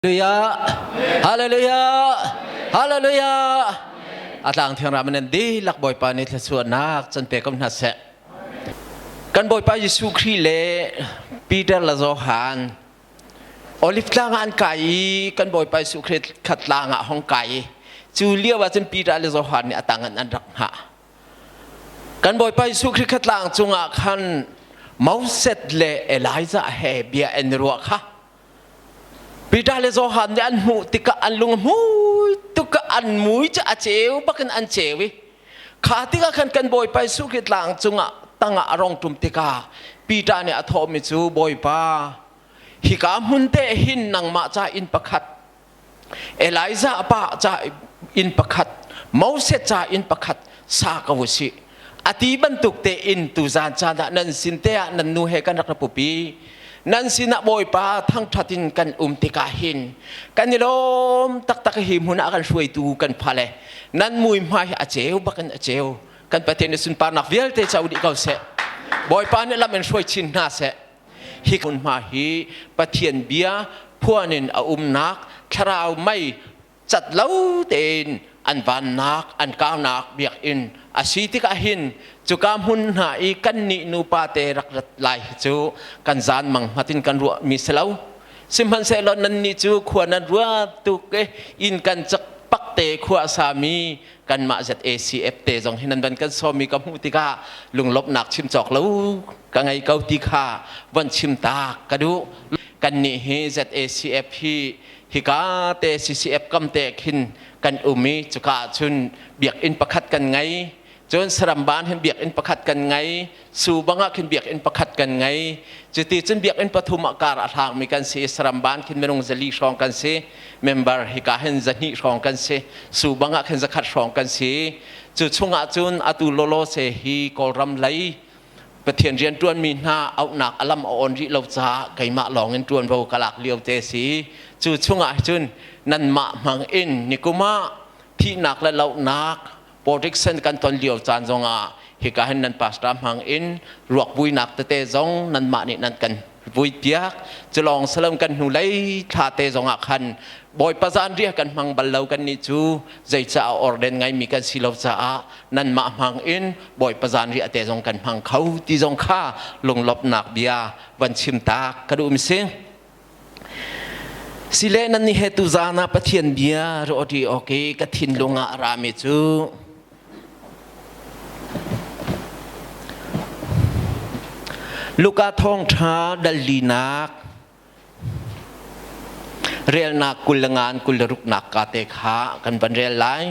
Hallelujah. Hallelujah. Hallelujah. A tlang thiang ram nan dihlak Bawipa nih thluachuahnak can pe ko hna seh. Kan Bawipa Jesuh Khrih le Peter le Johan Olive tlang ah an kai i kan Bawipa Jesuh Khrih khat tlang ah hong kai i cu lio ah cun Peter le Johan nih a tang in an rak hngah. Kan Bawipa Jesuh Khrih khat tlang cungah khan Moses le Elijah he bia an ruah kha Peter le Johan nih an hmuh tikah an lung a hmui tuk an mui cu a ceu bakin an ceu i kha tikah khan kan Bawipa Jesuh Khrih tlang cungah tangah a rong ṭum tikah Peter nih a thawhmi cu Bawipa hika hmun te hin nangmah ca inn pakhat Elijah pa ca inn pakhat Moses ca inn pakhat sa ko u sih a ti bantuk te in tuzan caan ah nan sin te ah nan nu he kan rak ra pupi nan sinah Bawipa thangṭhat in kan um tikah hin kan i lawm taktak hi hmun ah kan hruaitu kan phale nan mui hmai hi a ceu bakin a ceu kan Pathian nih sunparnak vialte co dih ko seh Bawipa nih lam in hruai chin hna seh hi hmunhma hi Pathian bia phuan in a umnak thlarau mei cat lo tein an vannak an kaunak biakinn a si tikah hin cuka hmun hna i kan nih nupa te rak rat lai hi cu kan zan mang hmatin kan ruah mi si lo sihmanhsehlaw nan nih cu khua nan ruat tuk e inn kan cak pak te khua sami kanmah ZACF te zong hi nan van kan sawmi ka hmuh tikah lunglawmhnak chim cawk lo ka ngei ko ti kha von chim ta ka duh kan nih hi ZACF hi hika te CCF kam te khin kan um i cuka ahcun biakinn pakhat kan ngei cun saramban hin biakinn pakhat kan ngei su bangah khin biakinn pakhat kan ngei cuti cun biakinn pathum ah kar a hlangmi kan si saramban khin minung zali hrawng kan si member hika hin zahnih hrawng kan si su bangah khin zakhat hrawng kan si cu chungah cun atu lolo se hi kawlram lei Pathian rian ṭuanmi hna auhnak a lam a awn rih lo caah keimah lawng in ṭuanvo ka lak lio te si. Cu chungah cun nanmah hmang in nikum ah thihnak le lohnak protection kan ton lio caan zongah hika hin nan pastor hmang in ruak vuinak tete zong nanmah nih nan kan vuipiak. Culawng salam kan hnu lei thla te zongah khan Bawipa zanriah kan hmang bal lo kan nih cu zeicah orden ngaimi kan si lo caah nanmah hmang in Bawipa zanriah te zong kan hmang kho ti zong kha lunglawmhnak bia van chim tak ka duh mi si. Sile nan nih he tu zan ah Pathian bia rawti awk i ka thinlung ah a rami cu Luka thawngṭha dal linak relnak 20 le ngan 26 nak ka te kha kan van rel lai.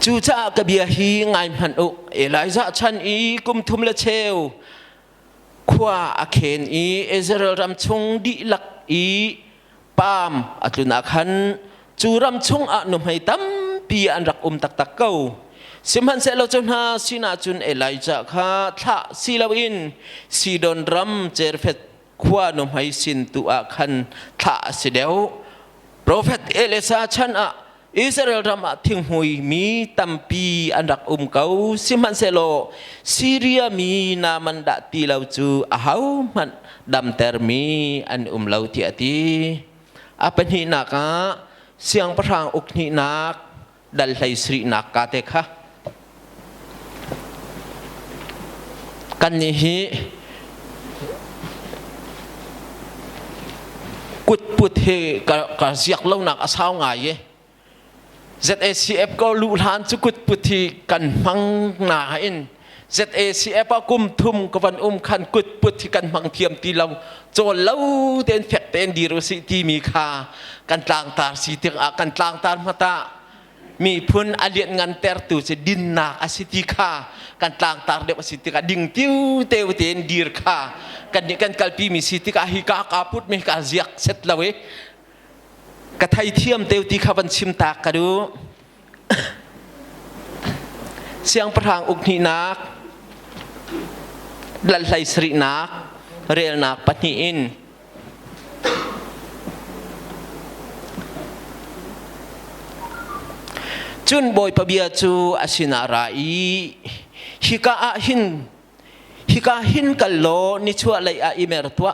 Cucaah ka bia hi ngai hmanh u. Elijah chan i kum thum le cheu khua a khen i Israel ram chung dihlak i paam a tlun ah khan cu ram chungah nuhmei tampi an rak um taktak ko. Sihmanhsehlaw cu hna sinah cun Elijah kha thlah si loin Sidon ram Zarephath khua nuhmei sin tu ah khan thlah a si deuh. Profet Elisha chan ah Israel ram ah thinghmui mi tampi an rak um ko. Sihmanhsehlaw Siria mi Naaman dah ti lo cu ahohmanh damtermi an um lo tiah a ti. A pahnihnak ah siangpahrang uk hnihnak dal hlei sarihnak ka te kha kannih hi kutput hi ka ziak lonak a sau ngai i ZACF ko luh hlan cu kutput hi kan hmang na in ZACF ah kum thum ka van um khan kutput hi kan hmang thiam ti lo cawl lo tein fek tein dir usih timi kha kan tlangtar si tikah kan tlangtar hmata miphun a lianhngan tertu cu dinnak a si ti kha kan tlangtar deuh a si tikah ding tiu teu tein dir kha kan nih kan kalpi mi si tikah hi ka ka put mi ka ziak set lo i ka thei thiam teu ti kha van chim tak ka duh Siangpahrang uk hnihnak, lalhlei sarihnak, relnak pahnih in Cun Bawipa bia cu a sinah ra i hika ah hin hika hin kal law nichuahlei ah i mer tuah.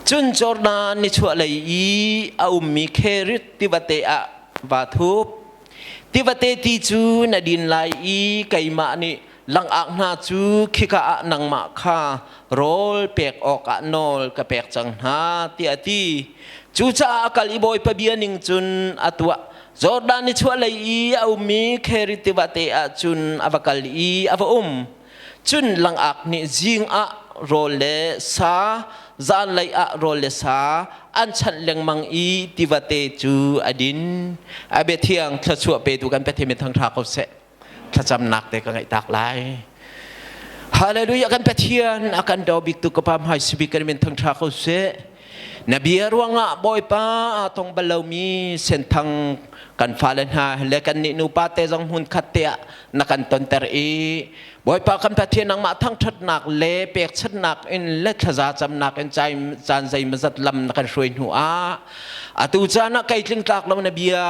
Cun Jordan nichuahlei i a ummi Kherith tivate ah vaa thup. Tivate ti cu na din lai i keimah nih langak hna cu khika ah nangmah kha rawl pek awkah nawl ka pek cang hna, tiah a ti. Cucaah a kal i Bawipa bia ning cun a tuah. Jordan nichuahlei i a ummi Kherith tivate ah cun a va kal i a va um. Cun langak nih zing ah rawl le sa, zanlei ah rawl le sa an chanh lengmang i tivate cu a din. A bia thiang thluachuah petu kan Pathian min thangṭha ko seh. Thlacamnak te ka ngaih tak lai. Hallelujah kan Pathian a kan daw bik tu ka pa hmai sibik kan min thangṭha ko seh. Na bia ruangah Bawipa aa tong bal lomi senthang kan fale hna le kan nih nupa te zong hmun khat te ah na kan tonter i Bawipa kan Pathian nangmah thangṭhatnak le pekchanhnak in le thlaza camnak in caan zeimazat lam na kan hruai hnu ah atu caan ah kei tlingtlak lo na bia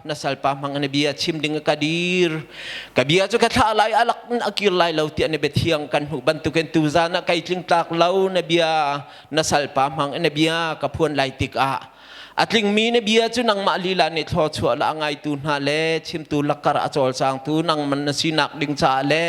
na salpa hmang na bia chim ding ka dir ka bia cu ka thlah lai alak in a kir lai lo tiah na bia thiang kan hmuh bantukin tu zan ah kei tlingtlak lo na bia na salpa hmang in na bia ka phuan lai tikah a tlingmi na bia cu nangmah lila nih thluachuah la a ngaitu hna le chimtu lakkar a cawlcangtu nangman na sinak ding caah le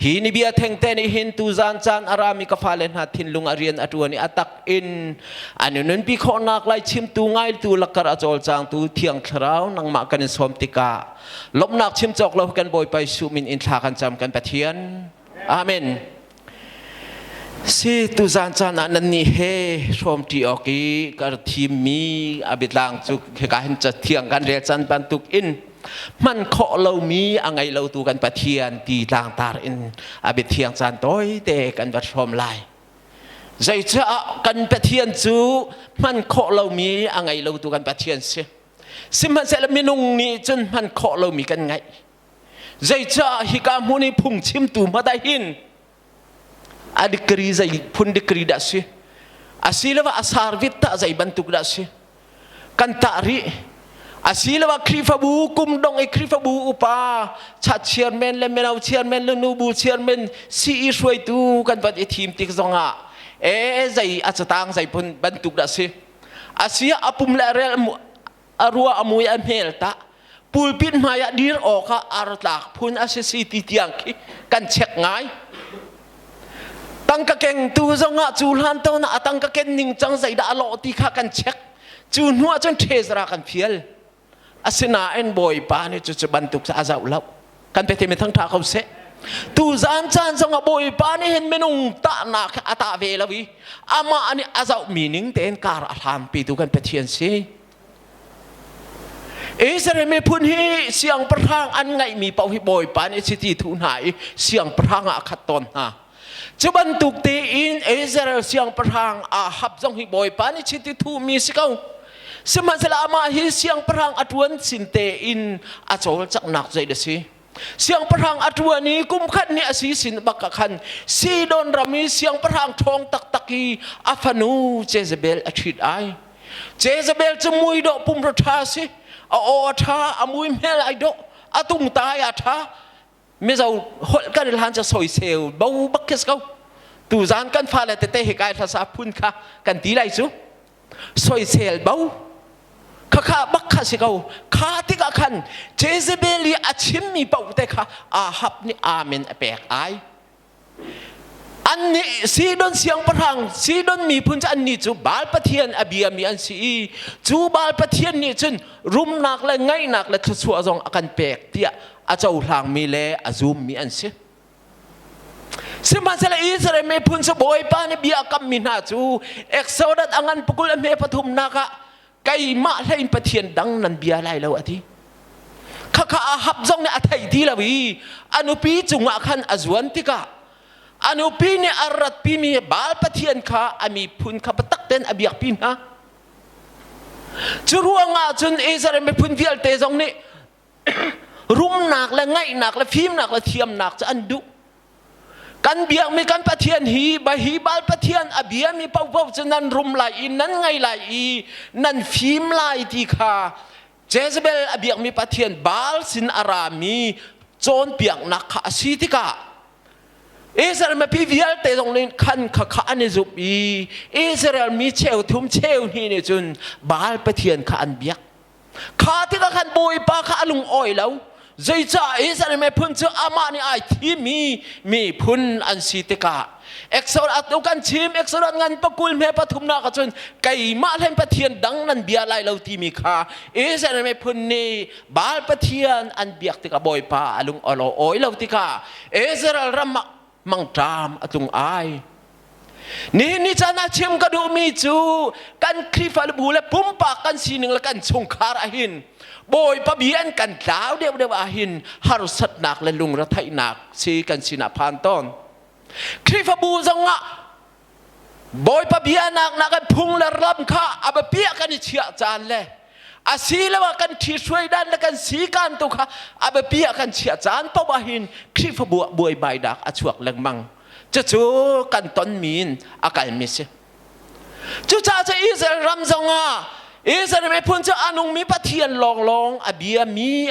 hi ni bia thengte nih hin tuzan caan a rami ka fale hna thinlung a rian a ṭuan i a tak in an i nunpi khawhnak lai chimtu ngaitu lakkar a cawlcangtu thiang thlarau nangmah kan in sawm tikah lawmhnak chim cawk lo kan Bawipa Jesuh min in thla kan cam kan Pathian. Amen. Si tuzaan caan ah nannih he hrawmṭi awk i ka thimmi a biatlang cu hika hin cathiang kan rel can bantuk in hman khawh lomi a ngei lotu kan Pathian ti tlangtar in a biathiang caan tawite kan va hrawm lai. Zeicah kan Pathian cu hman khawh lomi a ngei lotu kan Pathian si. Sihmanhsehlaw minung nih cun hman khawh lomi kan ngeih. Zeicah hika hmun i phungchimtu hmanh hin a degree zei phun degree dah si? Asiloah a service tah zei bantuk dah si? Kan tah rih. Asiloah Khrihfabu kum dong i Khrihfabu upa cha chairman le mino chairman le nubu chairman CE hruaitu kan van i thim tik zongah ee zei a catang zei phun bantuk dah si? Asiah a pum le a rel a rua a mui a hmel tah pulpit hmai ah dir awkah artlak phun a si si ti tiang khi kan check ngai. Tangka kengtu zongah cu hlan tawn ah a tangka ken ning cang zeidah a lawh ti kha kan check. Cu hnu ah cun treasurer kan fial. Asinain Bawipa nih cucu bantuk cu a zoh lo. Kan pe mi thangtha ko seh. Tu zan caan zongah Bawipa nih hin minung tahnak a tah ve lo i amah nih a zohmi ning tein kar a hlanpitu kan Pathian si. Israel miphun hi siangpahrang an ngeihmi paoh hi Bawipa nih chiti thuh hna i siangpahrang ah a khat tawn hna. Cu bantuk tein Israel siangpahrang Ahab zong hi Bawipa nih chiti thuhmi si ko. Sihmanhsehlaw amah hi siangpahrang a ṭuan sin tein a cawlcanghnak zei a si. Siangpahrang a ṭuan i kum khat nih a si sin bak ah khan Sidon ram i siangpahrang ṭhawng taktak i a fanu Jezebel a ṭhit ai. Jezebel cu muidawh pumrua ṭha a si. A aw a ṭha, a mui hmel ai dawh, a tungtai a ṭha. Mizo holh kan i hlan cu soisel bo bak khi si ko. Tuzaan kan fale tete hi kai hlasa phun kha kan ti lai cu. Soisel bo khakha bak kha si ko. Kha tikah khan Jezebel i a chimmi paoh te kha Ahab nih amen a pek ai. Annih Sidon siangpahrang Sidon miphun cu annih cu Baal pathian a biami an si i cu Baal pathian nih cun rumnak le ngaihnak le thluachuah zong a kan pek tiah a cohlangmi le a zummi an si. Sihmanhsehlaw Israel miphun cu Bawipa nih bia a kammi hna cu Exodus a ngan pakul a hme pathumnak ah keimah hlei in Pathian dang nan bia lai lo a ti. Khakha Ahab zong nih a theih ti lo i a nupi cungah khan a zuan tikah a nupi nih a ratpimi Baal pathian kha a miphun kha biatak tein a biakpi hna. Cu ruangah cun Israel miphun vialte zong nih rumnak le ngaihnak le fimnak le thiamnak cu an duh. Kan biakmi kan Pathian hi hi Baal Pathian a biami paohpaoh cu nan rum lai i nan ngei lai i nan fim lai ti kha Jezebel a biakmi Pathian Baal sin a rami cawnpiaknak kha a si tikah. Israel mipi vialte zong nih khan khakha an i zumh i Israel mi cheu thum cheu hnih nih cun Baal pathian kha an biak. Kha tikah khan Bawipa kha a lung awi lo. Zeicah Israel miphun cu amah nih ai thimmi miphun an si tikah Exodus atu kan chim Exodus ngan pakul hme pathumnak ah cun keimah hlen Pathian dang nan bia lai lo timi kha Israel miphun nih Baal Pathian an biak tikah Bawipa a lung awi lo tikah Israel ram ah mangṭam a tlung ai. Nihin ni caan ah chim ka duhmi cu kan Khrihfabu le pumpak kan sining le kan chungkhar ahhin Bawipa bia an kan tlau deuhdeuh ahhin harsatnak le lungretheihnak si kan sinah phan tawn. Khrihfabu zongah Bawipa bianak nak kan phung le ram kha a biapi ah kan i chiah caan le asiloah kan ṭhihruai dan le kan sikan tu kha a biapi ah kan chiah caan paoh ahhin Khrihfabu ah buaibainak a chuak lengmang. Cucu kan tonmi in a kalmi si. Cucaah cu Israel ram zongah Israel miphun cu a nungmi Pathian lawnglawng a biami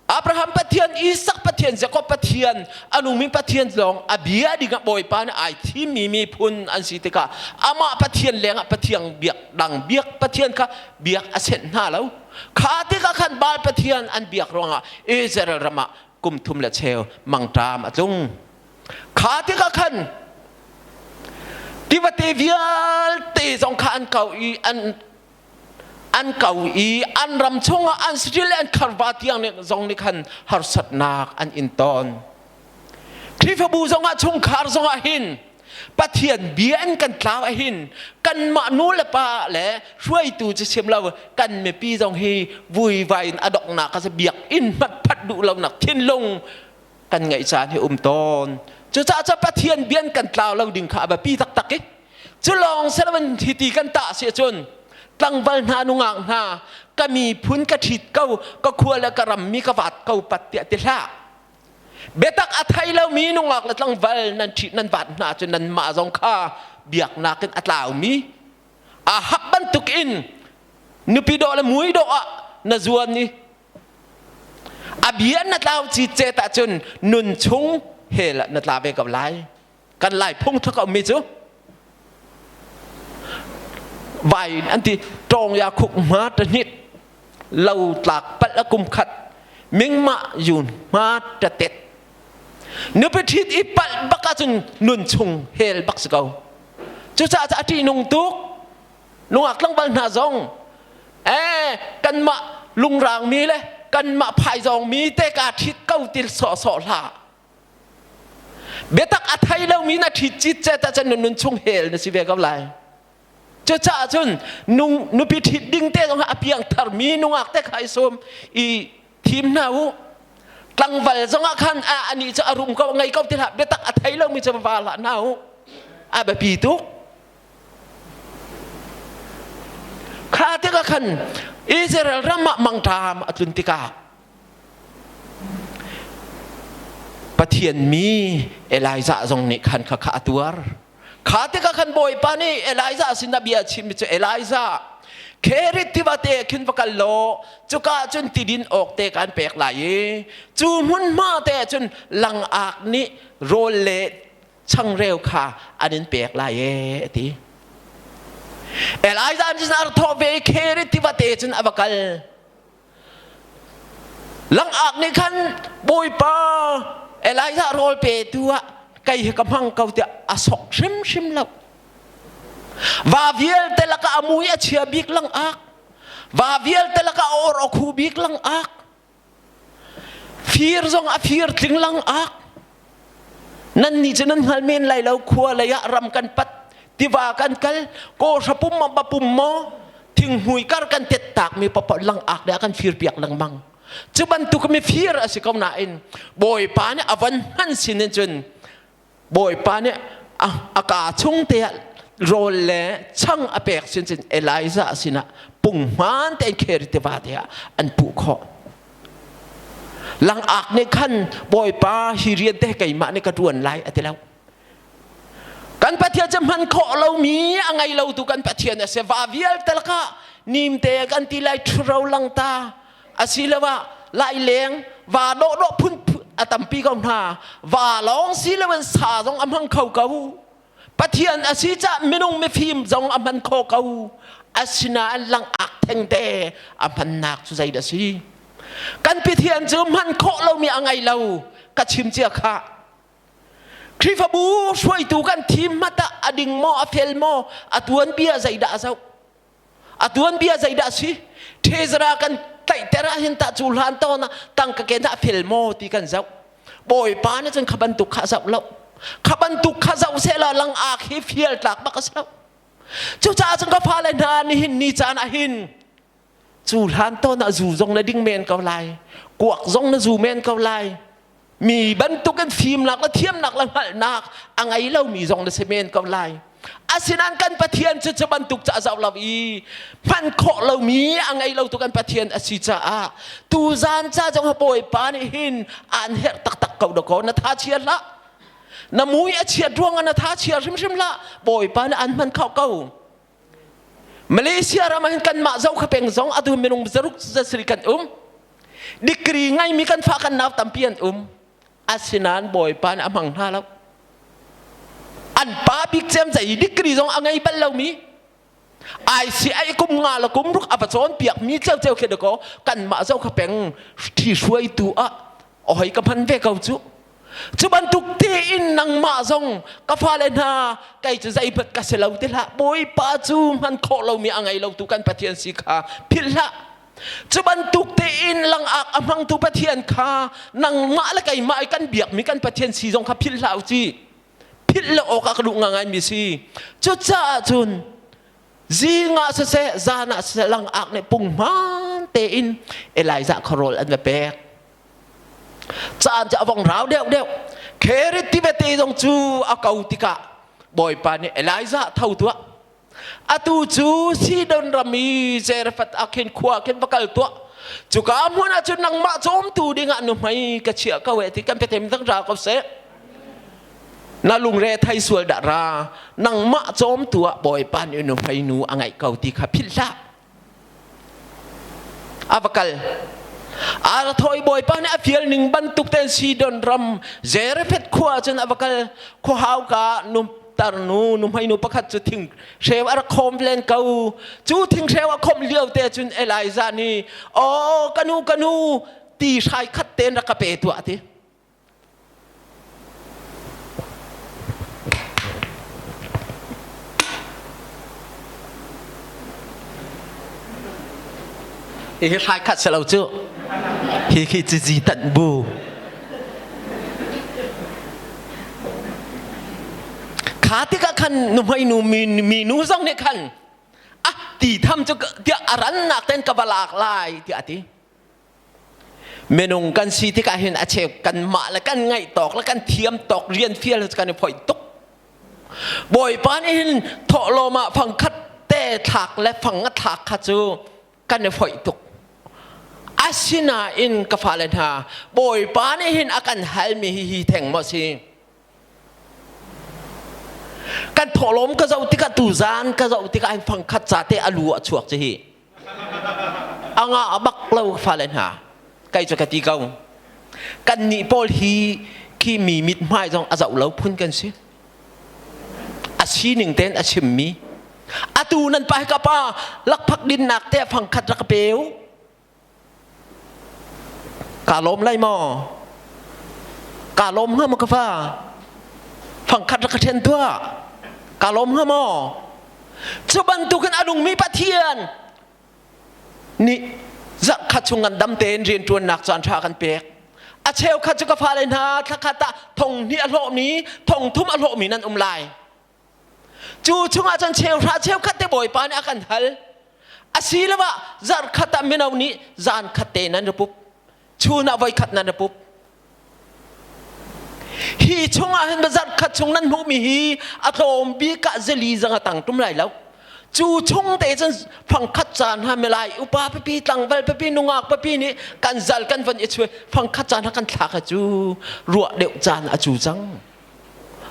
Abraham Pathian, Isak Pathian, Jakob Pathian, a nungmi Pathian lawng a bia dingah Bawipa nih ai thimmi miphun an si tikah amah Pathian lengah Pathian biak dang biak Pathian kha biak a senh hna lo. Kha tikah khan Baal Pathian an biak ruangah Israel ram ah kum thum le cheu mangṭam a tlung. Kha tikah khan tivate vialte zong kha an kau i an an kau i an ram chungah an saṭil le an kharva tiang nih zong nih khan harsatnak an in tawn. Khrihfabu zongah chungkhar zongah hin Pathian bia in kan tlau ahhin kanmah nu le pa le hruaitu cu sim lo kan mipi zong hi vuivai in a donghnak a si biakinn hmanh phanh duh lonak thinlung kan ngeih caan hi um tawn. Cucaah cu Pathian bia in kan tlau lo ding kha a biapi taktak i cu lawng siloin hiti kan tah si ahcun tlangval hna nungak hna ka miphun ka ṭhit ko ka khua le ka ram mi ka vaat ko pat tiah ti hlah. Biatak a thei lomi nungak le tlangval nan ṭhit nan vaat hna ahcun nanmah zong kha biaknak in a tlaumi Ahab bantuk in nupi dawh le mui dawh ah na zuan i A bia na tlau citcet ahcun nun chung hell ah na tla ve ko lai. Kan lai phung thak a ummi cu vai an ti tawng ya khuk hma ta hnit lo tlak palh a kum khat mingma yun hma ta tet nupi ṭhit i palh bak ahcun nun chung hell bak si ko cucaah a ṭihnung tuk Nungak tlangval hna zong eh kanmah lungrang mi le kanmah phaizawng mi te ka ṭhit ko ti sawhsawh hlah. Biatak a thei lomi na ṭhit citcet ahcun na nun chung hell na si ve ko lai. Cucaah cun nung nupi ṭhit ding te zong a piang tharmi nungak te kha i sum i thim hna u. Tlangval zongah khan a anih cu a rum ko ngei ko ti hlah biatak a thei lomi cu va hlah hna u. A biapi tuk. Kha tikah khan Israel ram ah mangṭam a tlun tikah Pathian mi Elijah zong nih khan khakha a tuar. Kha tikah khan Bawipa nih Elijah sinah bia a chimmi cu Elijah Kherit tiva te khin va kal law cuka cun tidin awk te kan pek lai i cu hmunhma te cun langak nih rawl le changreu kha an in pek lai e a ti. Elijah nih a thawh ve i Kherit tiva te cun a va kal. Langak nih khan Bawipa Elijah rawl petu ah kei hi ka hmang ko tiah a sok hrimhrim lo. Va vialte lakah a mui a chia bik langak. Va vialte lakah a or a khu bik langak. Fir zong a fir tling langak. Nan nih cu nan hngal men lai lo khua lei ah ram kan pat tiva kan kal kawhra pum ma ba pum maw thinghmui kar kan tet tak mi papoh langak le kan fir piak lengmang cu bantuk mi fir a si ko nain bawipa nih a van hman sin in cun Bawipa nih a kaa chung te ah rawl le chang a pek sin cun Elijah sinah punghman tein Kheri tiva te ah an puh khawh. Langak nih khan Bawipa hi rian te keimah nih ka ṭuan lai a ti lo. Kan Pathian cu hman khawh lomi a ngei lo tu kan Pathian a si. Va vialte lakah nimte kan ti lai ṭhuro langta asiloah laileng va dawhdawh phun. a tampi ko hna. Va lawng si loin sa zong a hmang kho ko. Pathian a si caah minung mifim zong a hman kho ko. Asinain langak thengte a hmannak cu zeidah a si? Kan Pathian cu hman khawh lomi a ngei lo. Ka chim cia khah. Khrihfabu hruaitu kan thim hmat ah a ding maw a fel maw a tuanbia zeidah a zoh? A tuanbia zeidah a si? Thezara kan tlaihter ah hin tah cu hlan tawn ah tangka ken ah a fel maw ti kan zoh. Bawipa nih cun kha bantuk kha a zoh lo. Kha bantuk kha zoh sehla langak hi fial tlak bak a si lo. Cucaah cun ka fale hna nihin ni caan ah hin cu hlan tawn ah zu zong na ding men ko lai kuak zong na zu men ko lai mi bantukin fimnak le thiamnak le hngalhnak a ngei lomi zong na si men ko lai asinain kan Pathian cu cu bantuk ca zoh lo i hman khawh lomi a ngei lo tu kan Pathian a si caah tuzan ca zong Bawipa nih hin aan herh taktak ko dakaw na tha chia hlah na mui a chiat ruangah na tha chia hrimhrim hlah Bawipa nih an hman khawh ko Malaysia ram ah hin kanmah Zohkha peng zong atu minung zaruk zasari kan um. Degree ngaimi kan fa kan nau tampi an um. Asinain Bawipa nih a hmang hna lo. An pa bik cem zei degree zong a ngei bal lomi ICI kum nga le kum ruk a va cawnpiak mi ceu khi dakaw kanmah Zohkha peng ṭhi hruaitu ah oi ka hman ve ko cu. Cu bantuk tein nangmah zong ka fale hna kei cu zeihmanh ka si lo ti hlah Bawipa cu hman khawh lomi a ngei lotu kan Pathian si kha philh hlah. Cu bantuk tein langak a hmangtu Pathian kha nangmah le keimah i kan biakmi kan Pathian si zong kha philh hlah u ci. Philh lo awk ah ka duh ngaingaimi si. Cucaah cun zing ah siseh zan ah siseh langak nih punghman tein Elijah kha rawl an va pek. Caan cu a vong rau deuhdeuh. Kherit tivate zong cu a ko tikah Bawipa nih Elijah tho tuah. Atu cu Sidon ram i Zarephath ah khin khua khin va kal tuah. Cuka hmun ah cun nangmah cawmtu dingah nuhmei ka chiah ko e ti kan petem dang ra ko seh. Na lungre thei sual dah ra. Nangmah cawmtu ah Bawipa nih nuhmei nu a ngeih ko ti kha philh hlah. A va kal. A thawi bawipa nih a fial ning bantuk ten Sidon ram Zarephath khua cun a va kal. Khua hauka nu tarnu nuhmeinu pakhat cu thing hreu a rak khawm len ko. Cu thing hreu a khawmh lio te cun Elijah nih, "Aw ka nu ka nu ti hrai khat ten rak ka pe tuah," ti. Hihi hrai khat si lo cu. Hi khi cizi tanh bu. Kha tikah khan nuhmei nu mi nu zong nih khan ah ti tham cu tiah a rannak ten ka va lak lai tiah a ti. Minung kan si tikah hin a cheu kanmah le kan ngaih tawk le kan thiam tawk rian fial kan i phoih tuk. Bawipa nih hin thawhlawm ah fangkhat te thlak le fang a thlak kha cu kan i phoih tuk. Asinain ka fale hna, Bawipa nih hin a kan halmi hi hi theng maw si? Kan thawhlawm ka zoh tikah tuzaan ka zoh tikah hin fangkhat ca te a lu a chuak ci hi. A ngah bak lo fale hna kai cu ka ti ko. Kan nih pawl hi khi mi mithmai zong a zoh lo phun kan si. A sining tein a chimmi. Atu nan pa hi ka pa lakphak dinnak te fangkhat rak ka peu. Ka lawm lai maw? Ka lawm hnga maw ka fa? Fangkhat rak ka ṭhen tuah. Ka lawm hnga maw? Cu bantukin a nungmi Pathian nih zarhkhat chung ngan dam tein rianṭuannak caan ṭha kan pek. A cheukhat cu ka fale hna thlakhat ah thong hnih a hlawhmi, thong thum a hlawhmi nan um lai. Cu chungah cun cheuhra cheukhat te Bawipa nih a kan hal. Asiloah zarhkhat ah mino nih zan khat te nan ra pup. Chun ah voikhat nan ra pup. Hi chungah hin zarhkhat chung nan hmuhmi hi a tlawm bik ah zali zang a tang tum lai lo. Cu chung te cun fangkhat caan ha milai upa pipi tlangval pipi nungak pipi nih kan zal kan van i chuai fangkhat caan ha kan thlak a cu ruah deuh caan a cu cang.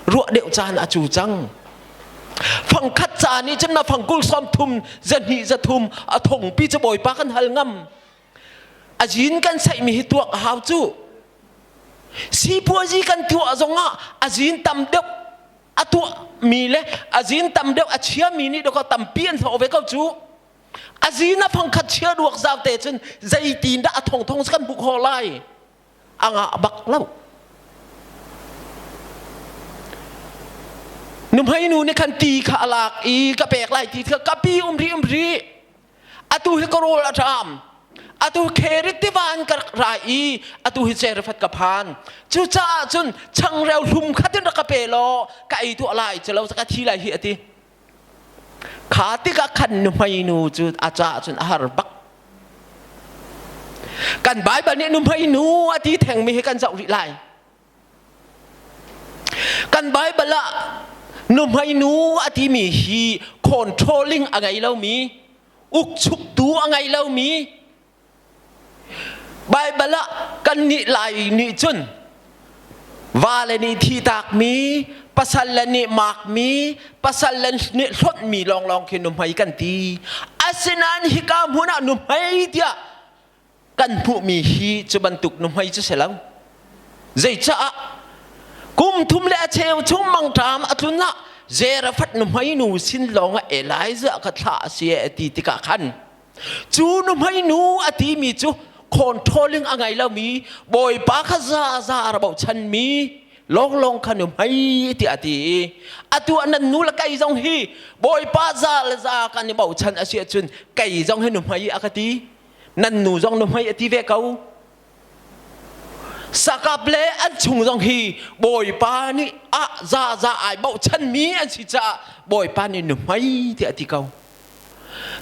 Ruah deuh caan a cu cang. Fangkhat ca nih cun na fangkul sawm thum zahnih zathum a thongpi cu Bawipa kan hal ngam. A zin kan saihmi hi tuak a hau cu. Sipuazi kan tuah zongah a zin tam deuh a tuahmi le a zin tam deuh a chiami nih dawkaw tampi an hlawh ve ko cu. A zin a fangkhat chia ruak zau te cun zeitin dah a thongthong kan hmuh khawh lai? A ngah bak lo. Nuhmei nu nih khan ti kha a lak i ka pek lai ti kha ka pi um ri um ri. Atu hi ka rawl a ṭam. Atu Kherit tiva in ka rak ra i atu hi Zarephath ka phan. Cucaah cun changreu hlum khat in rak ka pe law ka ei tuah lai, culo ka thi lai hi a ti. Kha tikah khan nuhmei nu cu a caah cun a har bak. Kan Baibal nih nuhmei nu a ti thengmi hi kan zoh rih lai. Kan Baibal ah nuhmei nu a timi hi controlling a ngei lomi, ukchuktu a ngei lomi, Baibal ah kannih Lai nih cun vale nih thihtakmi, pasal le nih makmi, pasal le nih hlonhmi lawnglawng khi nuhmei kan ti. Asinain hika hmun ah nuhmei tiah kan hmuhmi hi cu bantuk nuhmei cu si lo. Zeicaah kum thum le a cheu chung mangṭam a tlun ah Zarephath nuhmei nu sin lawngah Elijah kha thlah a si a ti tikah khan Cu nuhmei nu a timi cu controlling a ngei lomi Bawipa kha zaza a ra bochanmi lawnglawng kha nuhmei tiah a ti i atu ah nan nu le kei zong hi Bawipa za le za kan i bochan a si ahcun kei zong hi nuhmei a ka ti nan nu zong nuhmei a ti ve ko Sakap le an chung zong hi Bawipa nih ah za za ai bochanmi an si caah Bawipa nih nuhmei tiah a ti ko.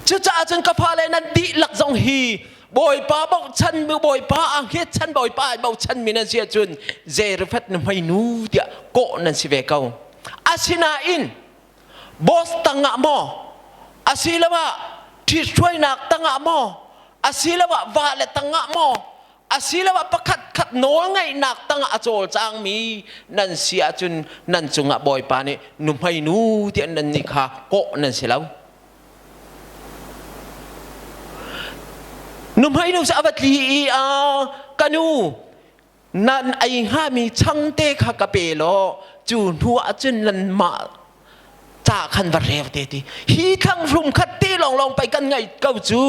Cucaah cun ka fale nan dihlak zong hi Bawipa bochan Bawipa a hngetchan Bawipa ai bochanmi nan si ahcun Zarephath nuhmei nu tiah kawh nan si ve ko. Asinain boss tangah maw asiloah ṭhithruainak tangah maw asiloah vale tangah maw asiloah pakhat khat nawlngeihnak tangah a cawlcangmi nan si ahcun nan cungah Bawipa nih nuhmei nu tiah nan nih kha kawh nan si lo. Nuhmei nu cu a va tli i a ka nu nan ei hngami changte kha ka pe law cu hnu ah cun nanmah ca khan va reu te ti hi thlanghrum khat te lawnglawng pei kan ngaih ko cu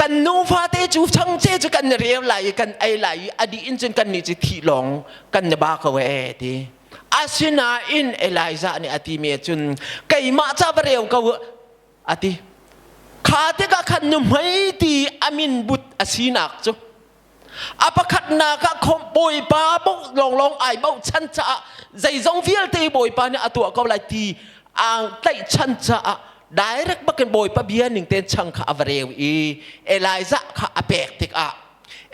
kan nufa te cu changche cu kan reu lai i kan ei lai i a dih in cun kan nih cu thih lawng kan ni ba ko ee ti asinain Elijah nih a ti mi cun keimah ca va reu ko a ti kha tikah khan nuhmei ti a min but a sinak cu a pakhatnak ah bawipa bo lawnglawng ai bochan caah zeizong vialte bawipa nih a tuah ko lai ti ang tlaihchan caah direct bakin bawipa bia ning ten chang kha a va reu i Elijah kha a pek tikah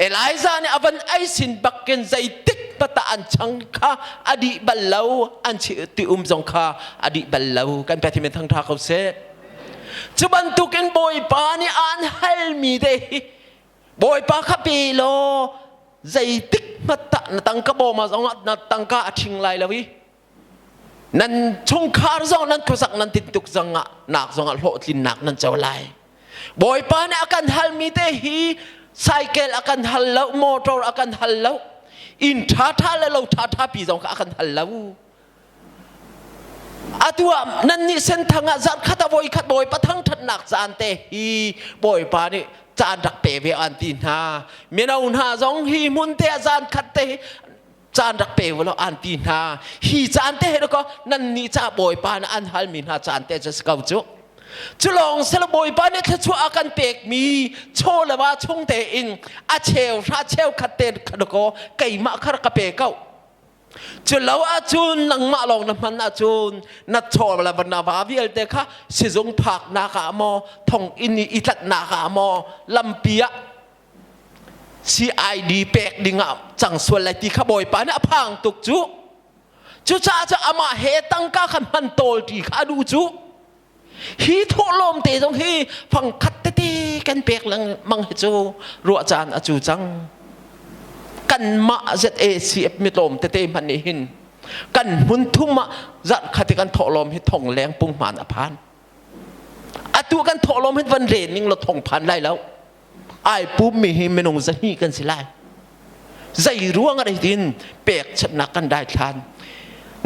Elijah nih a van ei sin bakin zeitik pata an chang kha a dih bal lo an ti um zong kha a dih bal lo kan Pathian min thangtha ko seh cu bantukin Bawipa nih aan halmi te hi Bawipa kha pe law zeitik hmat na tangka bawm ah zong na tangka a ṭhing lai lo i nan chungkhar zong nan khuasak nan tintuk zong ah nak zong ah hlawhtlinnak nan co lai Bawipa nih a kan halmi te hi cycle a kan hal lo motor a kan hal lo inn ṭhaṭha le lo ṭhaṭha pi zong kha a kan hal lo atu ah nan nih senthang ah zarh khat a voi khat Bawipa thangṭhatnak caan te hi Bawipa nih caan rak pe ve an ti hna mino hna zong hi hmun te ah zan khat te hi caan rak pe law an ti hna hi caan te he ko nan nih ca bawipa nih an halmi hna caan te cu si ko cu cu lawng sel bawipa nih thluachuah a kan pekmi chaw le va chung tein a cheu hra cheu khat te ko keimah kha ka pe ko cu lo ahcun nangmah lawng na hman ahcun na chaw le na va vialte kha sizung phaknak ah maw thong inn i tlatnak ah maw lampi ah CID pek dingah cang sual lai ti kha Bawipa nih a phang tuk cu. Cucaah cu amah he tangka kha hman tawl ṭi kha a duh cu. Hi thawhlawm te zong hi fangkhat tete kan pek lengmang hi cu ruah caan a cu cang. Kanmah ZACF mitlawm tete hmanh nih hin kan hmun thum ah zarh khat i kan thawhlawm hi thong leng punghman a phan. Atu kan thawhlawm hin van ren ning law thong phan lai lo. Ai pummi hi minung 200 kan si lai. Zei ruang ah tin pekchanhnak kan daithlan.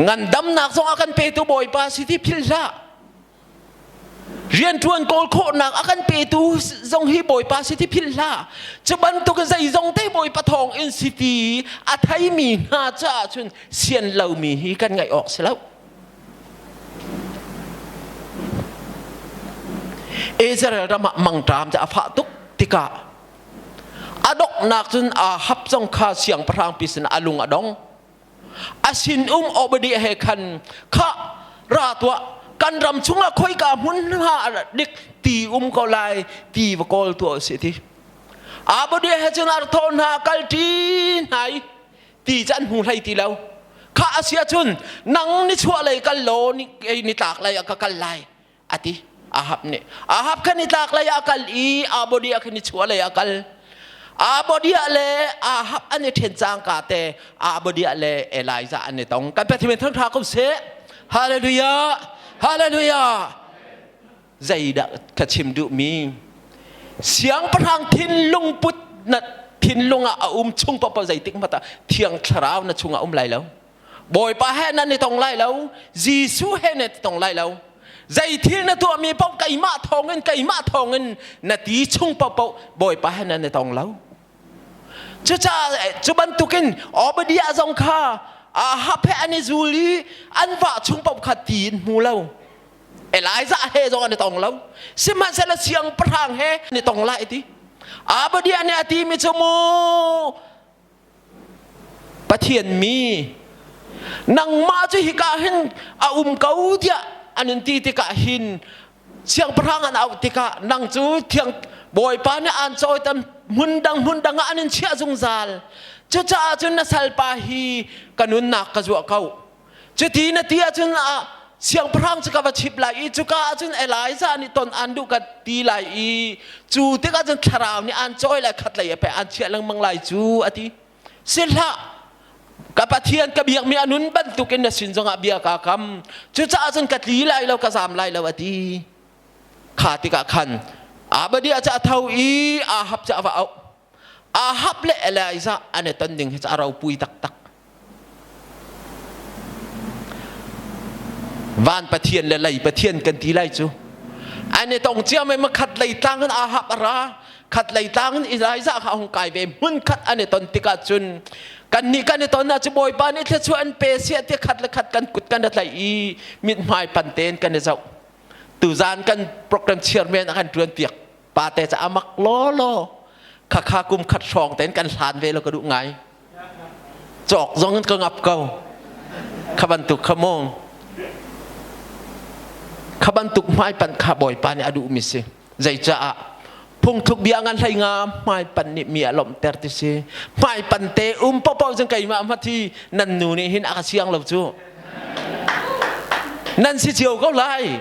Ngandamnak zong a kan petu Bawipa si ti philh hlah. Rianṭuan kawl khawhnak a kan petu zong hi Bawipa si ti philh hlah. Cu bantuk zeizong te Bawipa thawng in si ti a theimi hna caah cun sian lomi hi kan ngaih awk si lo. Israel ram ah mangṭam cu a fah tuk tikah a donghnak cun Ahab zong kha siangpahrang pi sin a lung a dong. A sinum Obadiah he khan khah ra tuah kan ram chungah khoika hmun hna dik ti um ko lai ti va kawl tuah usih ti. Obadiah he cun a thawh hna kal ṭi hna i ti cu an hmu hlei ti lo. Kha a si ahcun nang ni chuah lei kal law ni ni tlak lei ah ka kal lai a ti. Ahab nih Ahab kha nitlak lei ah a kal i Abodiah kha nichuah lei ah a kal. Abodiah le Ahab an i ṭhen cangka te Abodiah le Elijah an i tong. Kan Pathian thangṭha ko seh. Hallelujah! Hallelujah! Zeidah ka chim duhmi? Siangpahrang thinlung put na thinlung ah a um chung paohpaoh zeitik hmanh ah Thiang Thlarau na chungah um lai lo. Bawipa he nan i tong lai lo. Jesuh he nan i tong lai lo. Zei thil na tuahmi paoh keimah thawngin keimah thawngin na ti chung paohpaoh Bawipa he nan i tong lo. Cucaah cu bantukin Obadiah zong kha Ahab he an i zul i an vah chung paoh kha ti in hmu lo. Elijah he zong an i tong lo. Sihmanhsehlaw siangpahrang he an i tong lai ti. Obadiah nih a timi cu mu Pathian mi nangmah cu hika hin a um ko tiah an in ti tikah hin siangpahrang an auh tikah nang cu thiang Bawipa nih aan cawitam hmun dang hmun dang ah an in chiah zungzal. Cucaah cun na salpa hi ka nunnak ka zuah ko. Cuti na ti ahcun ah siangpahrang cu ka va chip lai i cuka ahcun Elijah nih ton aan duh ka ti lai i cu tikah cun thlarau nih aan cawi lai khat lei a pe aan chiah lengmang lai cu a ti. Si hlah ka Pathian ka biakmi a nun bantukin na sin zongah bia kaa kam. Cucaah cun ka tli lai lo ka zaam lai lo a ti. Kha tikah khan Abadiah cu a tho i Ahab cu a va auh. Ahab le Elijah an i ton ding hi cu a ropui taktak. Van Pathian le lei Pathian kan ti lai cu. An i tong cia mai ma khat lei tlang in Ahab a ra, khat lei tlang in Elijah kha a hung kai ve. Hmun khat an i ton tikah cun kannih kan i ton ah cu Bawipa nih thluachuah an pe siah ti khat le khat kan kut kan i tlaih i mithmai pan tein kan i zoh. Tuzaan kan program chairman a kan ṭuan piak pate ca amak law law khakha kum khat hrawng ten kan hlan ve lo ka duh ngai cawk zong in ka ngap ko kha bantuk kha mu kha bantuk hmai pan kha bawipa nih a duh mi si zeicaah phungthluk bia ngan hlei nga hmai pan nih mi a lawmhter ti si hmai pan te um popo cun keimah hmathi nan nu nih hin a ka siang lo cu nan si cio ko lai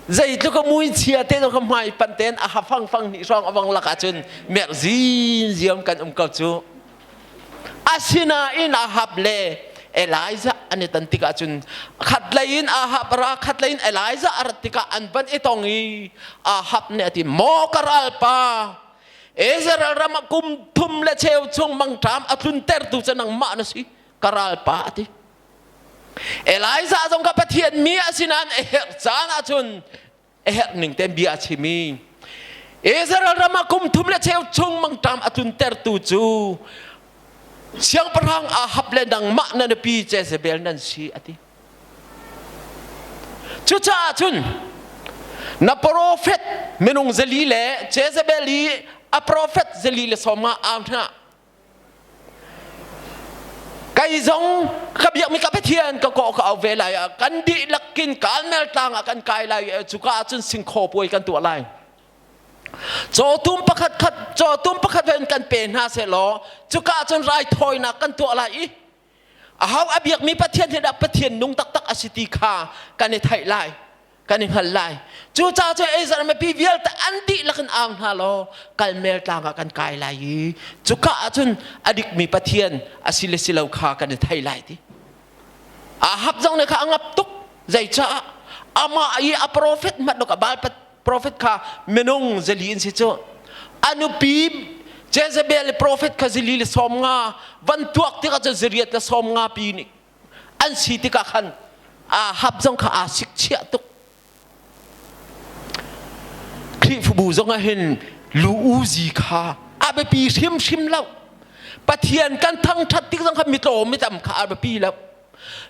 Zeitluk a mui chia te ka hmai pan ten a ha fang fang hnih hrawng a vang lak ahcun merh zin ziam kan um ko cu. Asinain Ahab le Elijah an i ton tikah cun khatlei in Ahab ra khatlei in Elijah a rat tikah an van i tong i Ahab nih a ti maw ka ralpa Israel ram ah kum thum le cheu chung mangṭam a tluntertu cu nangmah na si ka ralpa a ti. Elijah zong kha Pathian mi a si nain a herh caan ahcun a herh ning tein bia a chim i Israel ram ah kum thum le cheu chung mangṭam a tluntertu cu siangpahrang Ahab le nangmah na nupi Jezebel nan si a ti. Cucaah cun na profet minung 400 le Jezebel i a profet 450 au hna Kei zong ka biakmi ka Pathian ka kawh ka au ve lai ah kan dihlak in Karmel tlang ah kan kai lai i cuka ah cun singkhaw puai kan tuah lai. Cawtum pakhat khat cawtum pakhat in kan pe hna sehlaw cuka ah cun raithawinak kan tuah lai i aho a biakmi Pathian hi dah Pathian nung taktak a si ti kha kan i theih lai. Kan i hngal lai. Cucaah cun Israel mipi vialte an dihlak in au hna law Kalmel tlang ah kan kai lai i cuka ah cun a dikmi Pathian a si le si lo kha kan i thei lai ti. Ahab zong nih kha a ngap tuk. Zeicah? Amah i a profet hmanh ka Baal profet kha minung 400 in si cu. A nupi Jezebel le profet kha zili le 50 van tuak tikah cun zariat le 50 pi nih an si tikah khan Ahab zong kha aa sikchiah tuk. Khrihfabu zong ah hin lu uzi kha a biapi hrimhrim lo. Pathian kan thangṭhat tik zong kha mitlawm mitam kha a biapi lo.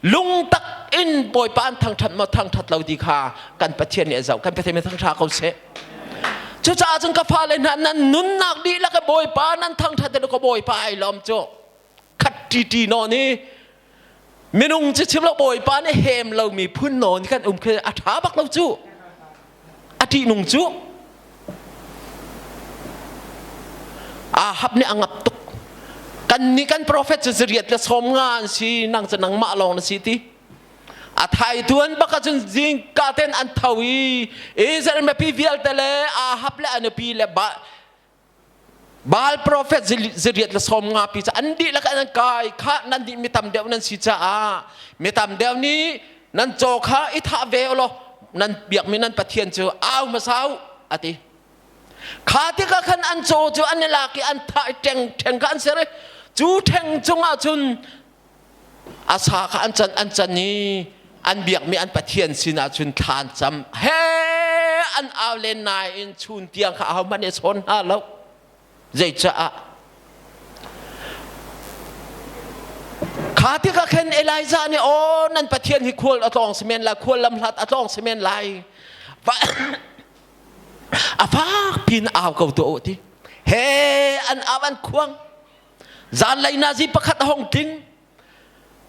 Lungtak in Bawipa an thangṭhat maw thangṭhat lo ti kha kan Pathian nih a zoh. Kan Pathian nih thangṭha ko seh. Cucaah cun ka fale hna nan nunnak dihlak in Bawipa nan thangṭhat i ka Bawipa ai lawm cu. Khat ṭiṭi nawn i minung cu chim lo Bawipa nih hem lomi phun nawn kan um khi a ṭha bak lo cu. A ṭihnung cu. Ahab nih a ngap tuk. Kan nih kan profet cu zariat le 50 an si, nang cu nangmah lawng na si ti. A thai tuan bak ahcun zingka ten an tho i Israel mipi vialte le Ahab le a nupi le Baal profet zariat le 50 pi cu an dihlak an kai kha nan dih mi tam deuh nan si caah mi tam deuh nih nan caw kha i thah ve law nan biakmi nan Pathian cu au hmasa u a ti. Kha tikah khan an caw cu an i lak i an thah i ṭeng ṭheng kha an ser i cu ṭheng cungah cun a sa kha an can an can i an biakmi an Pathian sinah cun thla an cam he an au len nain chun tiang kha ahohmanh nih a chawn hna lo zeicaah kha tikah khan Elijah nih aw nan Pathian hi khual a tlawng si men lai khual lam hlat a tlawng si men lai a fak pin au ko tuah u ti he an au an khuang Zanlei nazi pakhat a hong tling.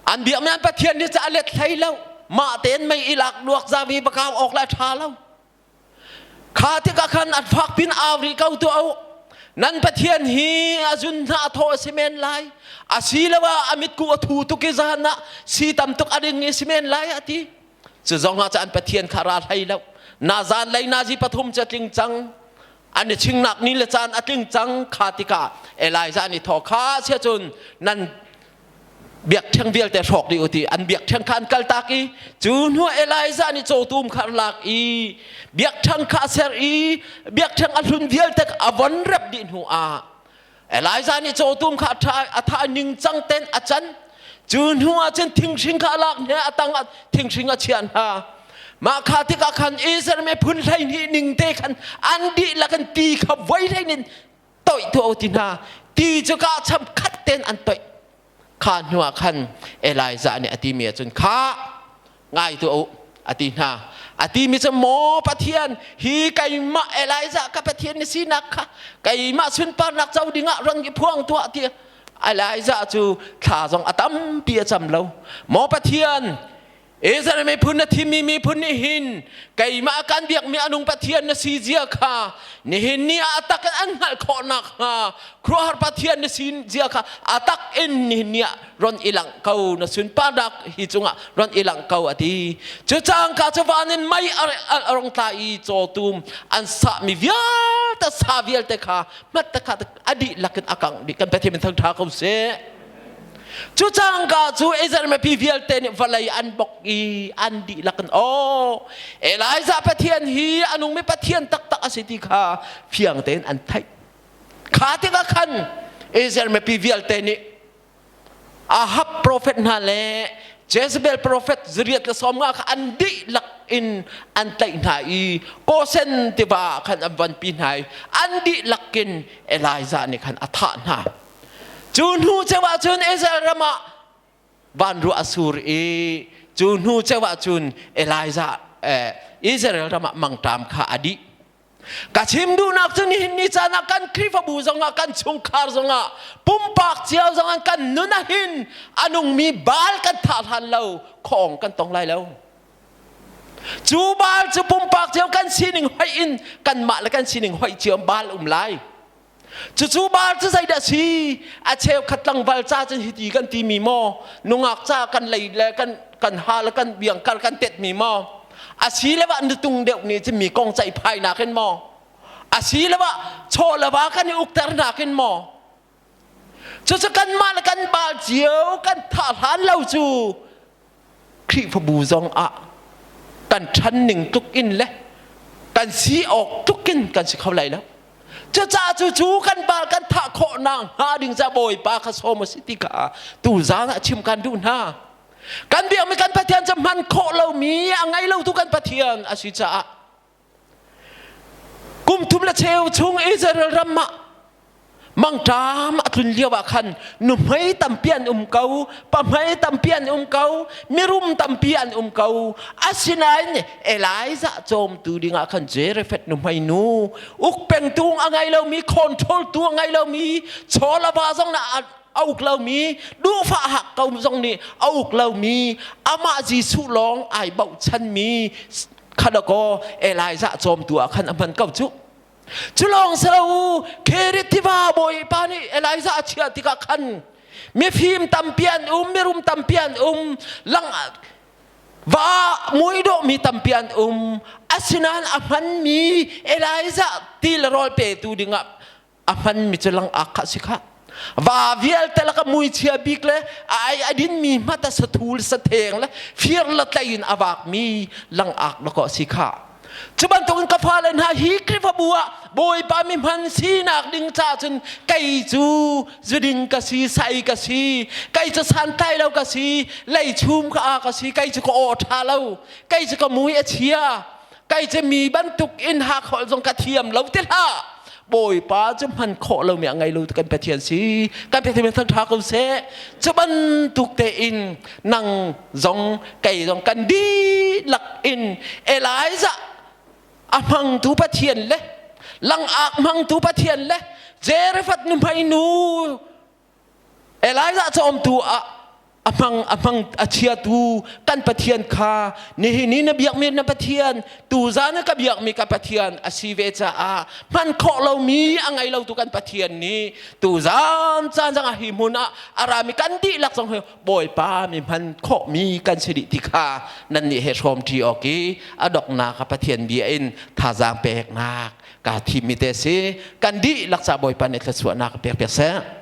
An biakmi an Pathian nih ca a let hlei lo. Mah tein mei i lak luak zavi bakau awk le ṭha lo. Kha tikah khan an fak pin au rih ko tuah u. Nan Pathian hi a zun hna a thaw a si men lai. Asiloah a mitku a thu tuk i zan ah si tam tuk a ding i si men lai a ti. Cu zong ah an Pathian kha ra hlei lo. Na zanlei nazi pathum cu a tling cang. An i chingnak ni le caan a tling cang kha tikah Elijah nih thaw kha sia cun nan biakṭheng vialte hrawk dih u ti an biakṭheng kha an kaltak i cu hnu Elijah nih cawtum kha an lak i biakṭheng kha a ser i biakṭheng a hlun vialte a von rep dih hnu ah Elijah nih cawtum kha a tha ningcang ten a can. Cu hnu ah cun thinghring kha a lak hna a tang ah thinghring a chiah hna. Mah kha tikah khan Israel miphun 12 ning te khan an dihlak in ti kha voi hlei in toih tuah u ti hna. Ti cu ka cham khat ten an toih. Kha hnu ah khan Elijah nih a timi ahcun kha ngai tuah u a ti hna a timi cu maw Pathian hi keimah Elijah ka Pathian na sinak kha keimah sunparnak co dingah ron i phuang tuah ti Elijah cu thla zong a tampi a cam lo maw Pathian Israel miphun na thimmi miphun nih hin keimah kan biakmi anung Pathian na si zia kha nihin ni ah a tak in an hngalh khawh nakhnga khuaruahhar Pathian na si zia kha a tak in nihin ni ah ron i langh ko na sunparnak hi cungah ron i langh ko a ti cu cangka cu van in mei a rong tla i cawtum an sahmi vialte sa vialte kha hmat te kha a dihlak in a kangh dih kan Pathian min thangṭha ko seh cu cangka cu Israel mipi vialte nih vawlei an bok i an dihlak in aw Elijah Pathian hi a nungmi Pathian taktak a si ti kha fiang tein an theih kha tikah khan Israel mipi vialte nih Ahab profet hna le Jezebel profet zariat le 50 kha an dihlak in an tlaih hna i Kosen tiva ah khan an vanpi hna i an dihlak in Elijah nih khan a thah hna. Cu hnu ceu ah cun Israel ram ah vanruah a sur i cu hnu ceu ah cun Elijah Israel ram ah mangṭam kha a dih. Ka chim duhnak cu nihin ni caan ah kan Khrihfabu zongah kan chungkhar zongah pumpak cio zongah kan nun ahhin a nungmi baal kan thah hlan lo khawng kan tong lai lo. Cu baal cu pumpak cio kan sining hoih in kanmah le kan sining hoih cio baal um lai. Cucu baal cu zeidah si? A cheukhat tlangval ca cun hiti kan timi maw? Nungak ca kan lei le kan kan ha le kan biangkar kan tetmi maw? Asiloah nutung deuh nih cun mi kong ceihphainak in maw? Asiloah chaw le va kan i ukternak in maw? Cucu kanmah le kan baal cio kan thah hlan lo cu Khrihfabu zong ah kan ṭhan ning tluk in le kan si awk tluk in kan si kho lai lo. Cucaah cu cu kan bal kan thah khawh nak hnga ding ca Bawipa kha sawm a si ti kha tu zan ah chim kan duh hna. Kan biakmi kan Pathian cu hman khawh lomi a ngei lotu kan Pathian a si caah kum thum le cheu chung Israel ram ah mangṭam a tlun lio ah khan nuhmei tampi an um ko, pahmei tampi an um ko, mirum tampi an um ko. Asinain Elijah cawmtu dingah khan Zarephath nuhmei nu ukpengtu a ngei lomi, control tu a ngei lomi, chaw le va zong na a uk lomi, duhfah hak ko zong nih a uk lomi, amah Jesuh lawng ai bochanmi khadakaw Elijah cawmtu ah khan a hman ko cu. Cu lawng si lo, Kherith tiva bawipa nih Elijah a chiah tikah khan mifim tampi an um, mirum tampi an um, lang va muidawhmi tampi an um. Asinain a hmanmi Elijah ti le rawl petu dingah a hmanmi cu lang ak kha si kha. Va vialte laka muichia bik le ai a dinmi hmata sathul satheng le fir le tlei in a vakmi langak dakaw si kha. Cu bantukin ka fale hna hi Khrihfabu ah Bawipa mi hman sinak ding ca cun kei cu zuding ka si, sai ka si, kei cu santlai lo ka si, leichum ka a ka si, kei cu ka aw ṭha lo, kei cu ka mui a chia, kei cu mi bantuk in hakholh zong ka thiam lo ti hlah. Bawipa cu hman khawh lomi a ngei lo kan Pathian si. Kan Pathian min thangṭha ko seh. Cu bantuk tein nang zong kei zong kan dihlak in Elijah a hmangtu Pathian le langak hmangtu Pathian le Zarephath nuhmei nu Elijah cawmtu ah a hmang a hmang a chiatu kan Pathian kha nihin ni na biakmi na Pathian tuzan ka biakmi ka Pathian a si ve caah hman khawh lomi a ngei lotu kan Pathian nih tuzan caan zangah hi hmun ah a rami kan dihlak zong hi Bawipa mi hman khawhmi kan si dih ti kha nan nih he hrawm ṭi awk i a doknak a Pathian bia in thazaang peknak kaa thimmi te si kan dihlak ca Bawipa nih thluachuahnak pek piak seh.